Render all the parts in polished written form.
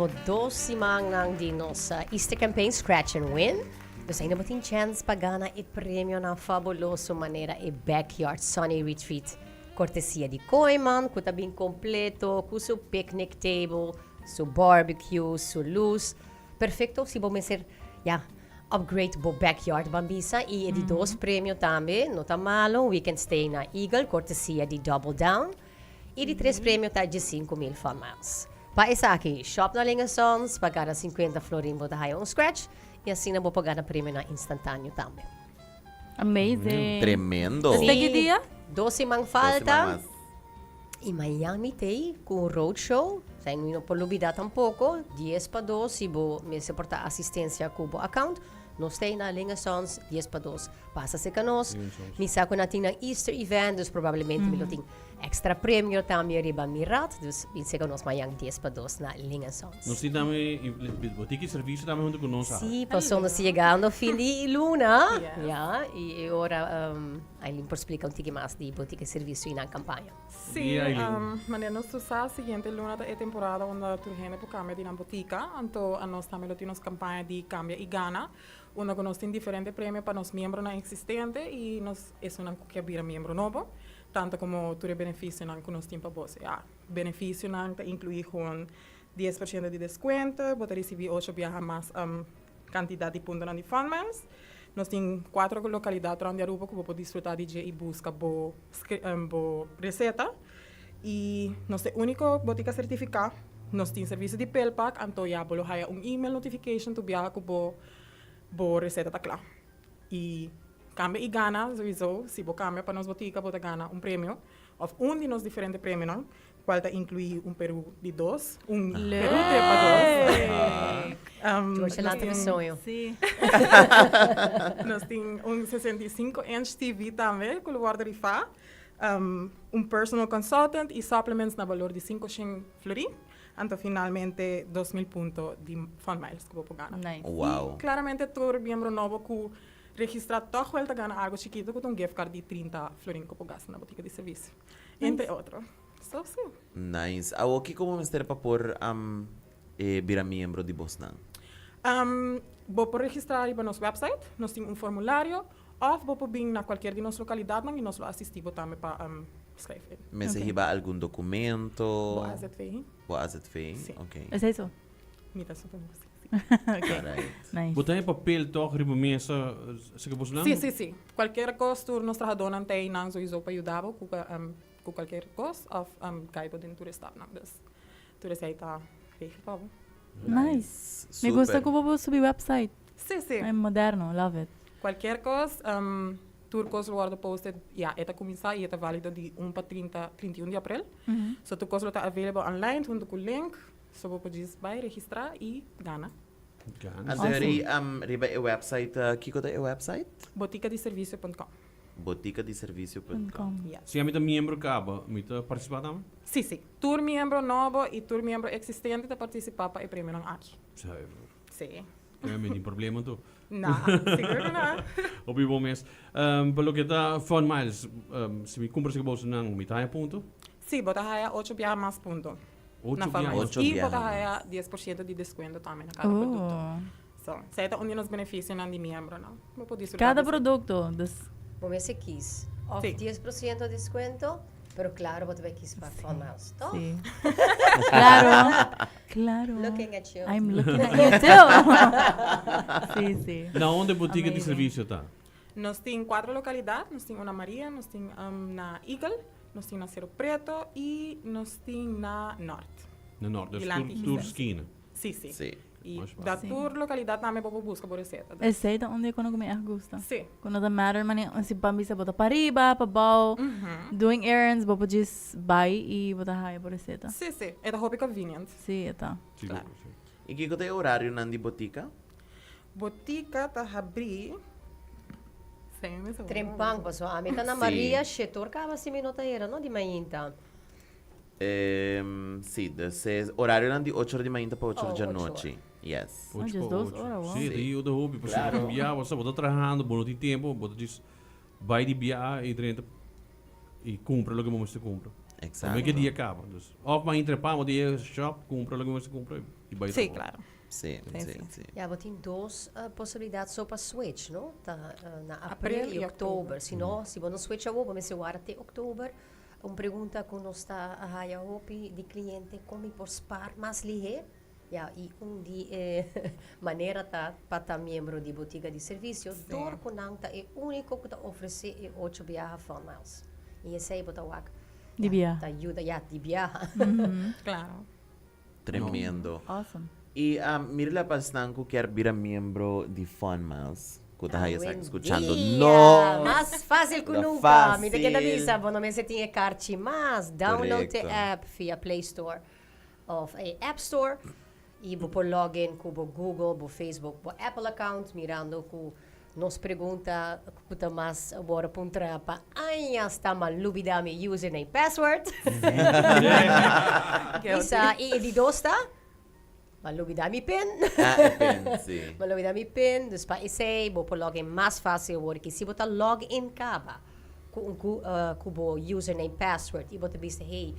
ultimo dos simannan di nos Easter campaign Scratch and Win. Dus ainda bo tin chance pa gana e premionan fabuloso manera e Backyard Sunny Retreat cortesia di Kooyman cu ta bin completo cu su picnic table, su barbecue, su luz. Perfecto si bo mester ya upgrade bo backyard ban bisa y e di dos premio tambe no ta malo, un weekend stay na Eagle cortesia di Double Down. Y di tres premio ta 15,000 Fun Miles. Pa esaki, shop na Ling Sons, pa cada 50 florin bo ta haya un scratch y asina bo por gana premionan instantáneo tambe. Amazing. Tremendo. Desde ki dia? Dos siman Dos falta. siman mas. Y mañan mi t'ey cu un roadshow. Sa mi no por lubida tampoco. 1:50 si bo mester por ta asistencia cu bo account. Nos t'ey na Ling Sons 1:50. Pasa cerca nos. Mi sa cu nan tin nan Easter event, dus probablemente mi lo tin extra premio tambe riba mi rad. Dus bin cerca nos mañan 1:50 na Ling Sons. Nos tin tambe botica y servicio tambe hunto cu nos. Sí, pasobra nos ta yegando fin di luna. Ya, y e ora Aileen por splica un tiki mas di botica y servicio y nan campaña. Sí, manera nos tur sa, siguiente luna ta e temporada unda tur hende por cambia di nan botica. Anto anos tambe lo tin nos campaña di cambia y gana. Unda ku nos tin diferente premio pa nos miembronan eksistente i nos esunnan ku ke bira miembro nobo, tanto komo tur e benefisionan ku nos tin pa bos. Ya, benefisionan ta inkluí gewoon 10% di deskuento, bo ta risibí ocho biaha mas kantidat di puntonan di Fun Miles. Nos tin kuater lokalidat rònt di Aruba ku bo por disfrutá di dje i buska bo bo reseta. I nos ta e úniko botika sertifiká. Nos tin servisio di pelpak, anto ya bo lo haya un email notification tur biaha ku bo bo reseta ta kla. I kambia i gana souiso, si bo kambia pa nos botika bo ta gana un premio òf un di nos diferente premionan, kual ta inkluí un peru di dos, un peru trip pa dos. George lanta mi soño. Sí. Nos tin un 65 inch TV tambe ku lo wòrdu rifá. Un personal consultant y supplements na balor di 500 florin. Anto finalmente 2000 punto di Fun Miles cu bo por gana. Nice. Wow. Y claramente tur miembro nobo cu registra toch wel ta gana algo chikito cu ta un gift card di 30 florin cu por gasta na botica di servicio. Entre otro. So si. Nice. Awo kico bo mester pa por bira miembro di bosnan? Bo por registra riba nos website. Nos tin un formulario. Of bo por bin na cualkier di nos localidadnan y nos lo asisti bo tambe pa schrijf in. Mester hiba algun documento? Bo AZV. Bo AZV? Si. Ok. Is eso? Mi ta supone cu si, si. Ok. Alright. Nice. Bo ta e papel toch riba mesa esaki bo nan? Si, si, si. Cualkier cos tur nos trahadornan ta eynan sowieso pa yuda bo cu cu cualkier cos of guide bo den tur e stapnan. Dus tur esey ta regel pa bo. Nice. Mi gusta Super. cu bo bo subi website. Si, si. E moderno, love it. Cualkier cos, tur cos lo wordo posted, ya, e ta cuminsa y e ta valido di 1 pa 30, 31 di april. So tur cos lo ta available online hunto cu link, so bo por djis bay registra y gana. Gana. Anto ri, riba e website, kico ta e website? Boticadiservicio punt com. Boticadiservicio punt com. Yes. Si ami ta miembro caba, mi ta participa tambe? Si, si. Tur miembro nobo y tur miembro existente ta participa pa e premionan aki. Zuiver. Si. Mi no tin problema anto. No, sigur ku no. Hopi bon mes. Pa loke ta Fun Miles, si mi kumpra esaki bolsa nan, mi ta haya punto? Si, bo ta haya ocho biaha mas punto Ocho na Fun biaha Miles. mas. Ocho I bo biaha ta mas. haya 10% di deskuento tambe na kada produkto. So, esei ta un di nos benefisionan di miembronan. Bo por disfruta Kada di esei. produkto, dus. Bo mester kis of Si. 10% deskuento, pero klaro bo ta bai kis pa Fun Miles, toch? Si. Claro, claro. Looking at you. I'm looking at you too. Sí, sí. Na unda botica di Amazing. servicio ta? Nos tin cuatro localidad, nos tin una Maria, nos tin na Eagle, nos tin na Cero Preto y nos tin na Noord. Na Noord, dus Dilanti tur, tur Giselle. skina. Sí, sí. Sí. Y Much da Sí. tur localidad tambe bo por busca bo receta. Dus. Esey ta un di e kono ku mi echt gusta. Sí. Ku no ta matter mane si ban bisa bo ta pariba, pabou, doing errands, bo por djis bai y bo ta haya bo receta. Sí, sí. E ta hopi convenient. Sí, e ta. Sigur, Claro. sí. Y kiko ta e horarionan di botica? Botica ta habri. Sí, mi sa. Trempan, paso ami ta na Sí. Maria, shetor caba si mi no ta era, no? Di mainta. Sí, dus e horarionan di ocho ora di mainta pa ocho ora Oh, di ocho anochi. Yes. Oh, Ocho just pa dos ocho. ora, wow. Sí, Sí. di yu ta hopi. Pasobra Claro. bo bia, bo sa, bo ta trahando, bo no tin tempo, bo ta djis bai di bia i drenta i kumpra loke bo mester kumpra. Exacto. Prome ke dia kaba. Dus, of mainta pa bo ta yega shop, kumpra loke bo mester kumpra. y bai Sí, trabou. claro. Sí, Sí, sí, sí. sí. Ja, bo tin dos posibilidad so pa switch, no? Ta na april April y y oktober. oktober. Si no, si bo no switch awo, bo mester warda te oktober. Un pregunta cu nos ta haya hopi di cliente, con mi por spaar mas lihe? Ja, y un di e manera ta pa ta miembro di Botica di Servicio, dor cu nan ta e unico cu ta ofrece e ocho biaha Fun Miles. Y esey bo ta wak, Di ja, biaha. ta yuda, ja, di biaha. Claro. Tremendo. Awesome. Y Mirla pa esnan cu kier bira miembro di Fun Miles, cu ta haya esaki Buen scuchando dia. nos. Mas fácil cu Ta nunca. Mi ta keda fácil. bisa, bo no mester tin e carchi mas. Download e Correcto. app via Play Store of e App Store y bo por login cu bo Google, bo Facebook, bo Apple account, mirando cu nos pregunta cu ta mas awor puntra pa añas ta ma lubida mi username password. Bisa, y e di dos ta ma lubida mi pin. Ah, e pin, si. Ma lubida mi pin, dus pa esey bo por login mas facil awor ki si bo ta login caba cu un cu cu bo username password y bo ta bisa hey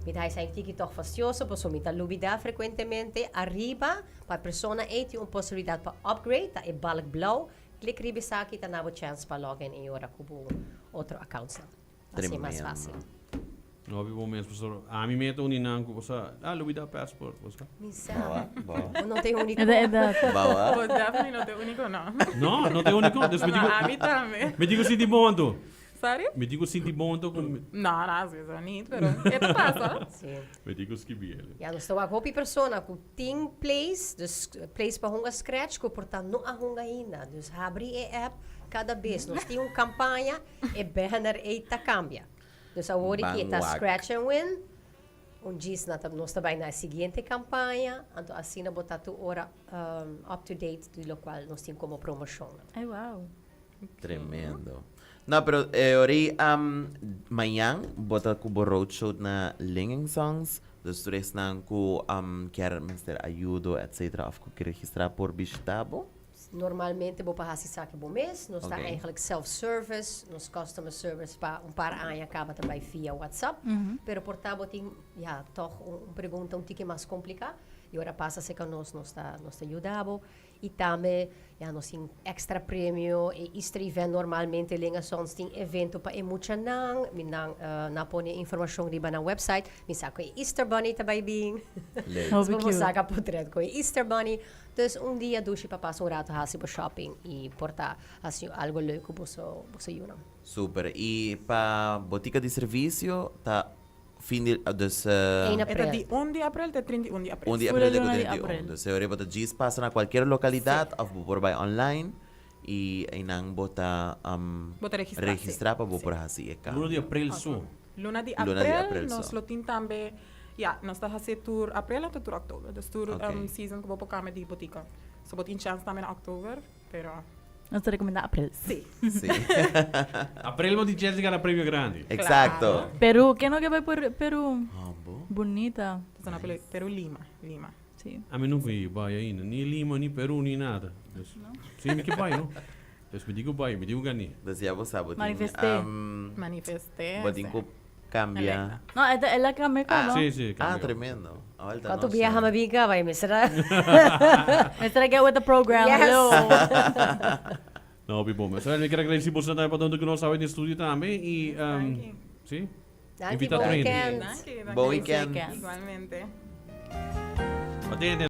mi ta haci tiki toch fastioso pasobra mi ta lubida frecuentemente ariba pa e persona ey tin un posibilidad pa upgrade ta e balk blauw click riba esaki ta na bo chance pa login y ora cu bo otro accountsnan asina mas Tremendo. facil. No hopi bo mes pasobra ami me ta uni nan cu bo sa ah lubida passport bo sa. Mi sa. Bawa, bawa. Bo no ta e unico. E ta edad. Bawa. Bo definitely no ta e unico no. No, no ta e unico. Dus mi No, dico ami tambe. mi dico sinti bon anto. Sorry? Mi dico sinti bon anto cu mi. No, no, así eso niet, pero e ta pasa. Sí. Mi dico skibi ele. Ja, nos ta wak hopi persona cu tin place, dus place pa hunga scratch cu por ta no a hunga ainda. Dus habri e app cada bes. Nos tin un campaña, e banner ey ta cambia. Dus awor ki e ta Ban wak. scratch and win, un djis na ta, nos ta bai na e siguiente campaña, anto asina bo ta tur ora up to date di locual nos tin como promocionnan. Ay, wow. Tremendo. No, pero e ora ei mañan bo ta cu bo roadshow na Linging Songs, dus tur esnan cu kier mester ayudo etcetera of cu kier registra por bishita bo. Normalmente bo por haci esaki bo mes. Nos ta eigenlijk self-service. Nos customer service pa un par aña caba ta bay via WhatsApp. Pero por ta bo tin, ja, toch un pregunta un tiki mas complica. Y ora pasa cerca nos, nos ta, nos ta yuda bo. Y tambe, ja, nos tin extra premio. E Easter event normalmente Lenga Sons tin evento pa e muchanan. Mi nan, nan pone informacion riba nan website. Mi sa cu e Easter Bunny ta bay bin. Leuk. Hopi Bo cute. saca potret cu e Easter Bunny. Dus un dia dushi pa pasa un rato haci bo shopping y por ta haci algo leuk cu boso boso yunan. Super. Y pa botica di servicio ta fin di, dus. Eén E ta april. di un di april te 31 di april. Un di Pura april te cu luna di 31. april. Dus e ora bo ta djis pasa na cualkier localidad of bo por bay online y eynan bo ta Bo ta registra, sí. registra pa bo por haci e Luna cambio. di april so. Luna di Luna di april, april nos so. lo tin tambe, ya, nos ta haci tur april anto tur october. Dus tur season cu bo por cambia di botica. So bo tin chance tambe na october, pero. Nos ta recomenda april. Sí. Sí. April bo tin chance di gana premio grandi. Exacto. Peru, ken no ke bai por Peru? Hombo. Bunita. Ta na Peru, Lima, Lima. Sí. Ami nunca a bai ainda, ni Lima, ni Peru, ni nada. Dus, sí, mi ke bai, no? Dus mi di ku bai, mi di ku gani. Dus ya bo sa, bo tin, Manifesté. Manifesté, bo tin sí. ku cambia. No, e ta, el a cambia caba. Sí, sí, Ah, cambia. tremendo. A vuelta Cuanto no biaha sé. mi bin caba, mi será. Mi será get with the program. Yes. Hello. No, hopi bon. Sa mi kier agradeci boso tambe pa tanto cu nos awe den studio tambe y, Danki. sí. Danki, Invita bon tur hende. weekend. Danki, danki. Bon weekend. Weekend. Igualmente. Atende.